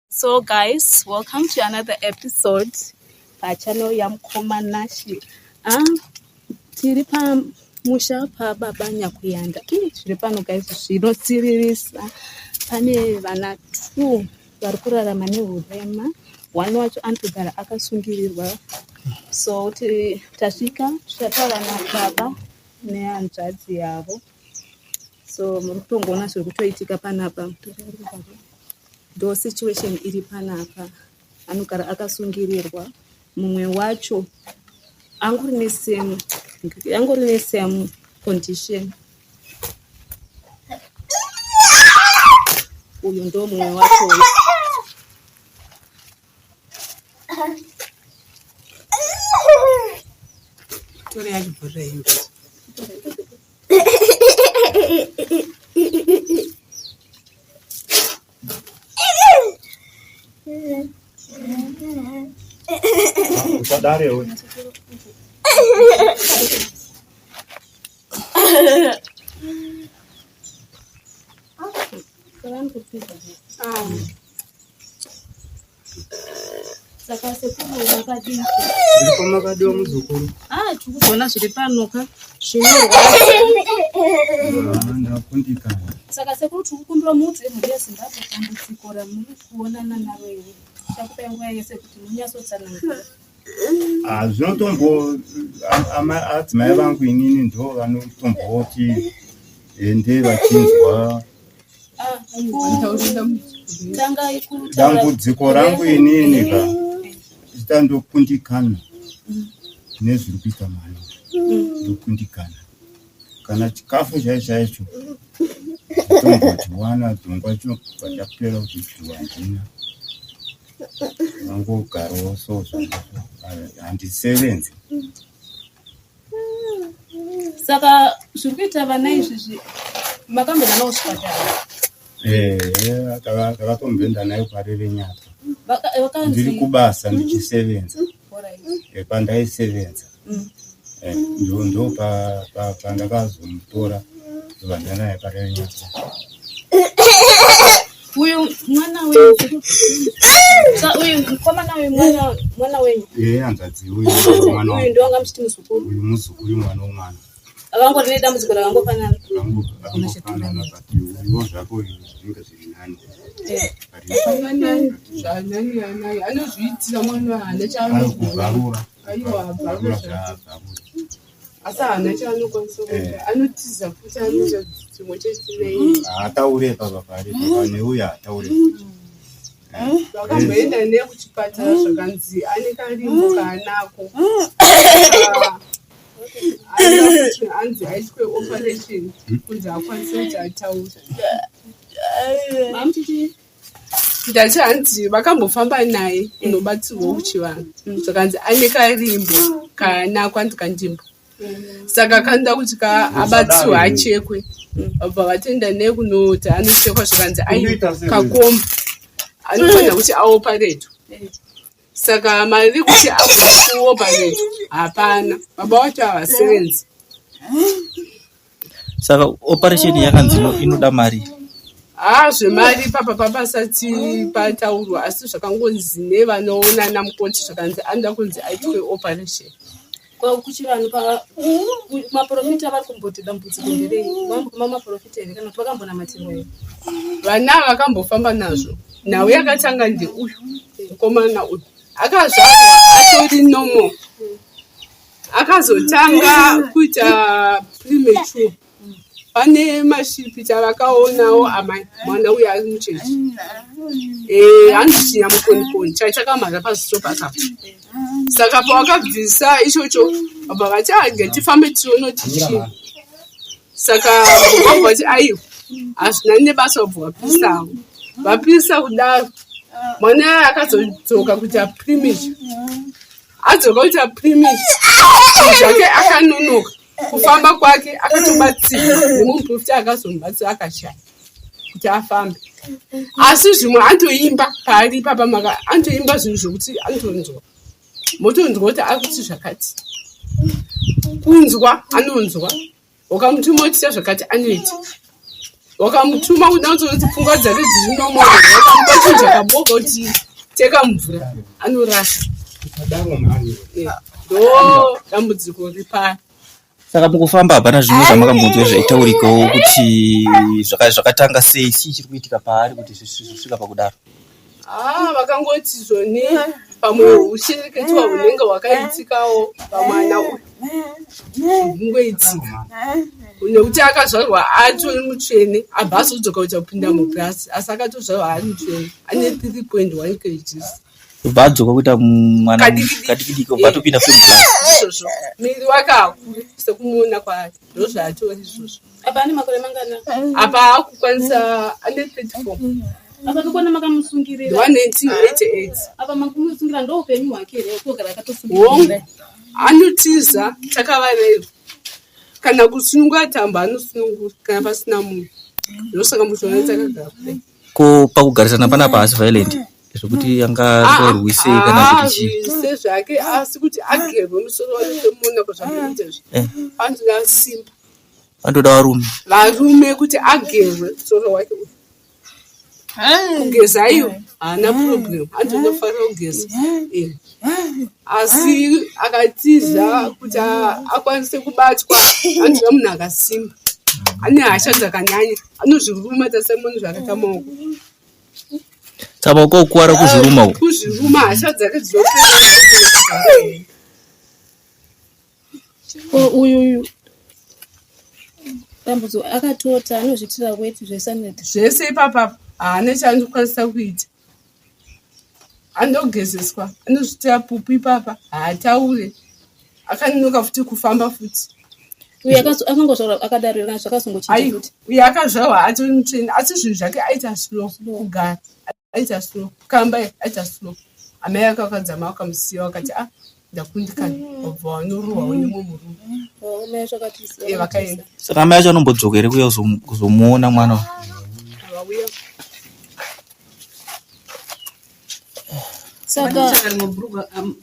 So guys, welcome to another episode pachannel yaMukoma Nashi. Ah, tiri pamusha pababa Nyakuyanda. Ih, zviri pano guys zvinosiririsa. Pane vana two vari kurarama nehurema. One wacho anotogara akasungirirwa. So tasvika tichataura nababa nehanzvadzi yavo. So muri kutongoona zviri kutoitika panapa. Ndo situation iri panapa. Anogara akasungirirwa. Mumwe wacho angori nesame angori nesame condition. Uyu ndo mumwe wacho. Tore yachibhorera imba. Usadare we. Saka sekuru makadii? Zviripo makadiwa muzukuru. Ah, tikuzoona zviri pano ka. Zvinorwadza. Ah, ndakundikana. Saka sekuru tikukumbira muudze mhuri yeZimbabwe dambudziko ramuri kuonana naro iri. Tichakupai nguva yese kuti munyatsotsanangura. Ah, zvinotombo adzimai vangu inini ndo vanotomboti ende vachinzwa dambudziko rangu inini ka ndokundikana nezviri kuita mwana, ndokundikana kana chikafu chaicho chaicho tombochiwana dzongwa chinobva chapera kuti chiwandina vangogarawo so zvazvo handisevenzi. Saka zviri kuita vana izvizvi makamboenda navo kuchipatara? Ehe, takatomboenda nayo Parerenyatwa. Ndiri kubasa ndichisevenza. Pandaisevenza ndo pandakazomutora ndobva ndanaye Parerenyatwa. Uyu mwana wenyu, uyu mukomana uyu mwana wenyu? Ee, hanzvadzi uyu mwana. Uyu ndiwanga muchiti muzukuru? Uyu muzukuru, mwana womwana. Avangori nedambudziko rakangofanana? Rakangofanana, but uyuwo zvako uyu zvinenge zviri nani. Zvanani anaye anozviitira mwana, haana chaanogona. Aiwa, bvarura zvabvarura. Asi haana chaanokwanisa kuita, anotiza futi, anoita chimwe chechinei. Haataure papa pari papa neuyo haataure. Vakamboenda naye kuchipatara, zvakanzi ane karimbo kaanako, kuti anzi aitwe operation kunzi akwanise kuti ataure. Mamuchichi? Ndati hanzi vakambofamba naye kunobatsirwa kuchivanhu, zvakanzi ane karimbo kaanako, anzi kandimbo, saka kanoda kuti abatsirwe achekwe. Vabva vatoenda naye kunoti anochekwa, zvakanzi ai kakomba anofanira kuti aoparetwa. Saka mari kuti agone kuoparetwa hapana, baba vacho havasevenzi. Saka operation yakanzi inoda mari? Haa, zvemari papa papasati pataurwa, asi zvakangonzi nevanoona namukoti, zvakanzi anoda kunzi aitwe operation. Kuchivanhu maprofita vari kumboti dambudziko nderei? Mamaprofita here kana kuti vakambonamatirwa here? Vana vakambofamba nazvo, nhau yakatanga ndeuyu mukomana uyu akazvarwa atori normal, akazotanga kuita premature. Pane mashipita vakaonawo amai mwana uyu ari mucheche, hanzi chinyamukonikoni chaichakamhara paziso pakapa. Saka pawakabvisa ichocho, vabva vati age tifambe tionoti chii. Saka vabva vati aiwa, hazvina nebasa, vabva vapisawo. Vapisa kudaro, mwana akazodzoka kuita premature. Adzoka kuita premature zvake, akanonoka kufamba kwake, akatobatsirwa nemuprofita akazomubatsira, akashaya kuti afambe. Asi zvimwe anotoimba paari ipapa, maka anotoimba zvinhu zvokuti anotonzwa, motonzwa kuti ari kuti zvakati. Kunzwa anonzwa, ukamutuma utiita zvakati anoita. Wakamutuma kuda kuti pfungwa dzake dziri normal, wakamupa chinhu chakaboka kuti teka mvura, anorasa. Ndo dambudziko riri pari. Saka mukufamba hapana zvimwe zvamakambonzwa zvaitaurikawo kuti zvakatanga sei, chii chiri kuitika paari kuti zvisvika pakudaro? Vakangoti zvoni pamwe ushereketwa hunenge hwakaitikawo pamwana uyu, hungoitika nekuti akazvarwa atori mutsvene, abva azodzoka kuita kupinda mugirasi, asi akatozvarwa ari mutsvene ane 3.1 kgs. Ubva adzoka kuita mwana Kadiki-diki. kadikidiki, ubva atopinda futi mugirasi. Izvozvo miri wake hakuri sekumuona kwaari, ndozvaatori izvozvo. Apa ane makore mangana? Apa akukwanisa ane 34. Apa ndikuona makamusungirira. Wa 1988. Apa makumusungirira, ndo upenyu hwake here kugara Hongu, akatosungirira? anotiza takavareva, kana kusunungura tambo anosunungura kana pasina munhu, ndosaka muchiona takagara kudai. Ko pakugarisana panapa haasi violent zvekuti angarwise kana kuti chii? Arwise zvake, asi kuti agerwe musoro wake semuona kwazvamboita izvi, anotoda simba. Anotoda varume. Varume kuti agerwe musoro wake uyu. Kugeza iyo haana problem, anotofarira kugeza. Asi akatiza kuti akwanise kubatwa, anotoda munhu akasimba. Ane hasha dzakanyanya, anozviruma tasemoni zvakaita maoko. Saka maoko okuwara kuzviruma uku? Kuzviruma, hasha dzake dzinopera. Ko uyu dambudziko akatota, anozviitira weti zvesaneti? Zvese ipapapa haana chaanokwanisa kuita, anogezeswa, anozviitira pupu ipapa, haataure, akanonoka futi kufamba futi. Uyu akangozvarwa akadaro here kana zvakazongochinja Ai, futi? Uyu akazvarwa atori mutsvene, asi zvinhu zvake aita slow, kugara aita slow, kamba aita slow. Amai ake akadzama vakamusiya, vakati a ndakundikana, wabva wanorohwawo nemumwe murume. Oh, mai zvakatisiya. Vakaenda. Saka amai acho anombodzoka here kuuya kuzomuona mwana uyu? Vauya. Saka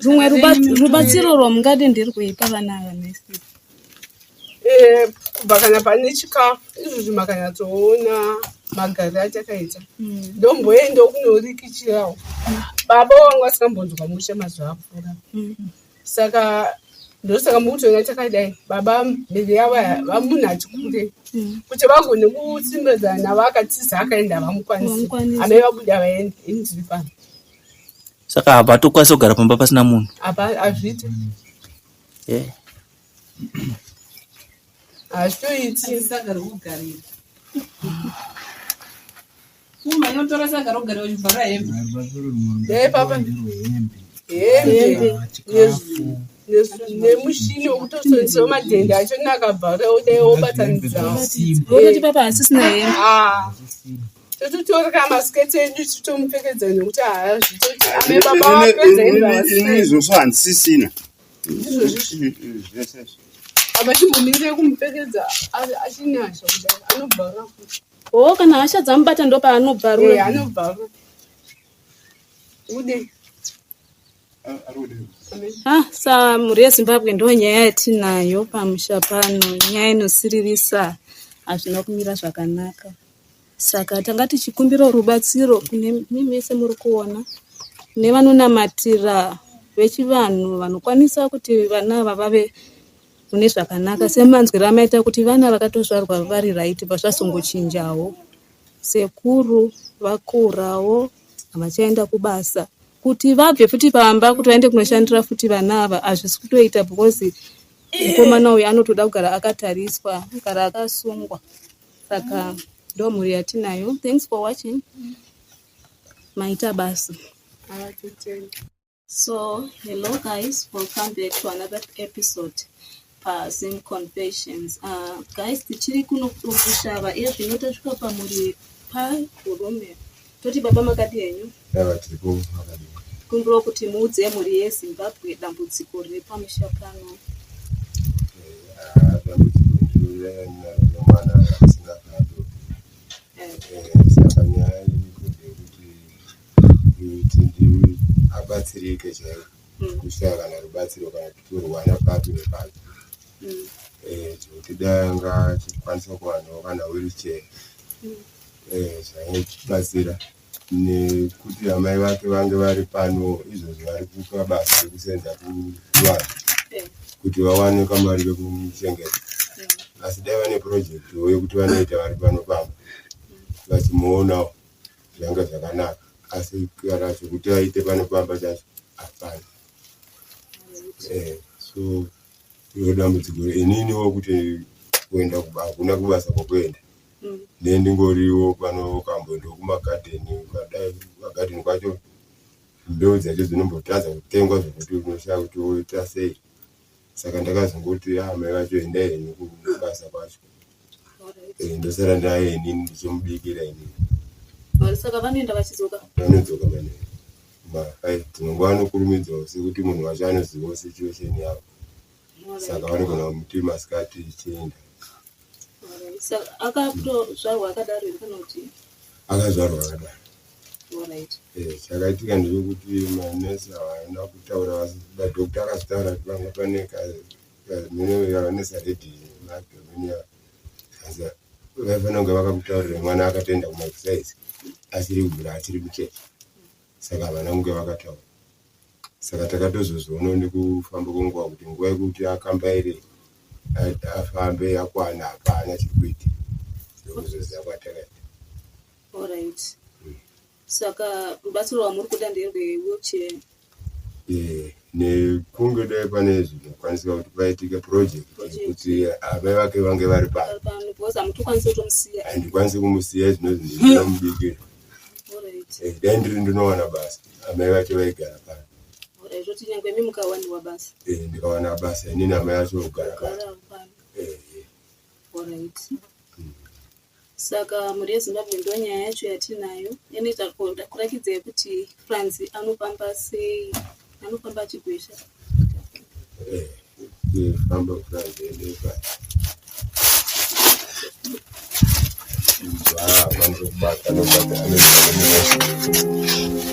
rumwe rubatsiro rwamungade nderwei pavana ava nesi? Kubva kana pane chikafu izvozvi, makanyatsoona magariro atakaita, ndomboendawo kunorikichirawo baba wangu asingambonzwa mushe mazuva apfuura. Saka ndosaka mukutoona takadai. Baba mhiri yavo vamunhu ati kurei, kuti vagone kusimbedzana navo, akatiza akaenda, havamukwanisi. Havamukwanisi. Amai vabuda vaenda, ini ndiri pano. Saka havatokwanisi kugara pamba pasina munhu? Apa hazviiti. Hazvitoiti. Saga rokugarira kuma inotora saga rokugarira uchibvara hembe. Dai papa hembe nemushini wekutosonesa madhende acho nakabvara, dai wobatanidzawo. Vototi papa hasisina hembe. Ah, tototora kana masiketi edu tichitomupfekedza, nekuti haazvitoti ame baba vapedza hembe Ini havasina. izvozvo handisisina. Izvozvi Zvese izvi. Apa chimbomirire kumupfekedza achine hasha kudai, anobvarura futi. O, kana hasha dzamubata ndopaanobvarura. Anobvarura ude. Amen. Ah, sa mhuri yeZimbabwe, ndo nyaya yatinayo pamusha pano, nyaya inosiririsa, hazvina kumira zvakanaka. Saka tanga tichikumbira rubatsiro kune mese muri kuona nevanonamatira vechivanhu vanokwanisa kuti vana ava vave mune zvakanaka, semanzwiro amaita kuti vana vakatozvarwa vari right, pazvazongochinjawo. Sekuru vakurawo, havachaenda kubasa, kuti vabve futi pamba kuti vaende kunoshandira futi vana ava hazvisi kutoita, because mukomana uyu anotoda kugara akatariswa, kugara akasungwa. Saka ndo mhuri yatinayo. Thanks for watching, maita basa. Avatotenda. So hello guys, welcome back to another episode paZim Confessions. Guys, tichiri kuno kuDomboshava. Iye zvino tasvika pamuri pahurume. Toti baba, makadi henyu? Yava, tiripo, makadini? Kumbirawo kuti muudze mhuri yeZimbabwe dambudziko riri pamusha pano. Dambudziko ndiro nemwana asingafambi. Saka nyaya iripo ndeyekuti kuti abatsirike chaiko, kushaya kana rubatsiro kana titorwana papi nepapi. Zvekuti dai anga achikwanisa kuwanawo kana wheelchair. Zvaibatsira nekuti amai vake vange vari pano izvozvi vari kukabasa kekusenza kuvanhu kuti vawane kamari kekumuchengeta. Asi dai vane purojektiwo yekuti vanoita vari pano pamba vachimuonawo zvanga zvakanaka, asi kana zvekuti aite pano pamba chacho hapana. So iro dambudziko ininiwo kuti kuenda hakuna kubasa kwokuenda. Nendingoriwo pano ukamboendawo kumagadheni, ukadai kumagadheni kwacho mbeu dzacho dzinombotadza kutengwa zvekuti unoshaya kuti woita sei. Saka ndakazongoti amai vacho endai henyu kubasa kwacho. Ndosara ndaye inini ndichimubikira inini. Saka vanoenda vachidzoka? Vanodzoka manheru ma5. Dzimwe nguva vanokurumidzawo sekuti munhu wacho anozivawo situation yavo. Saka vanogona kumuti masikati ichienda. Saka akatozvarwa akadaro here kana kuti? Akazvarwa akadaro. Chakaitika ndechekuti manesi havana kutaura, madhokta akazotaura kuti panga pane vanesa redhi vaifanira kunge vakakutaurira mwana akatoenda kumaexercise achiri kubvira achiri mucheche, saka havana kunge vakataura. Saka takatozozvionawo nekufamba kwenguva kuti nguva yekuti akambaire afambe yakwana, hapana chiri kuitika, ndokuzoziva kwatakaita. Alright. Saka rubatsiro rwamuri kuda nderwe wheelchair? Nekunge dai pane zvinokwanisika kuti paitike project yekuti amai vake vange vari pano. Because hamutokwanisi kutomusiya. Handikwanisi kumusiya, zvinonzi ndinomubikira. Dai ndiri ndinowana basa, amai vacho vaigara pano. Alright, zvoti nyangwe imi mukawaniwa basa. Ndikawana basa inini, amai vacho vogara pano. Gara pano. Alright. Saka mhuri yeZimbabwe, ndo nyaya yacho yatinayo inoita kurakidzai kuti Franzi anofamba sei, anofamba achigwesha. Famba Franzi, ende pano akwanise kubata, anobata, anoita.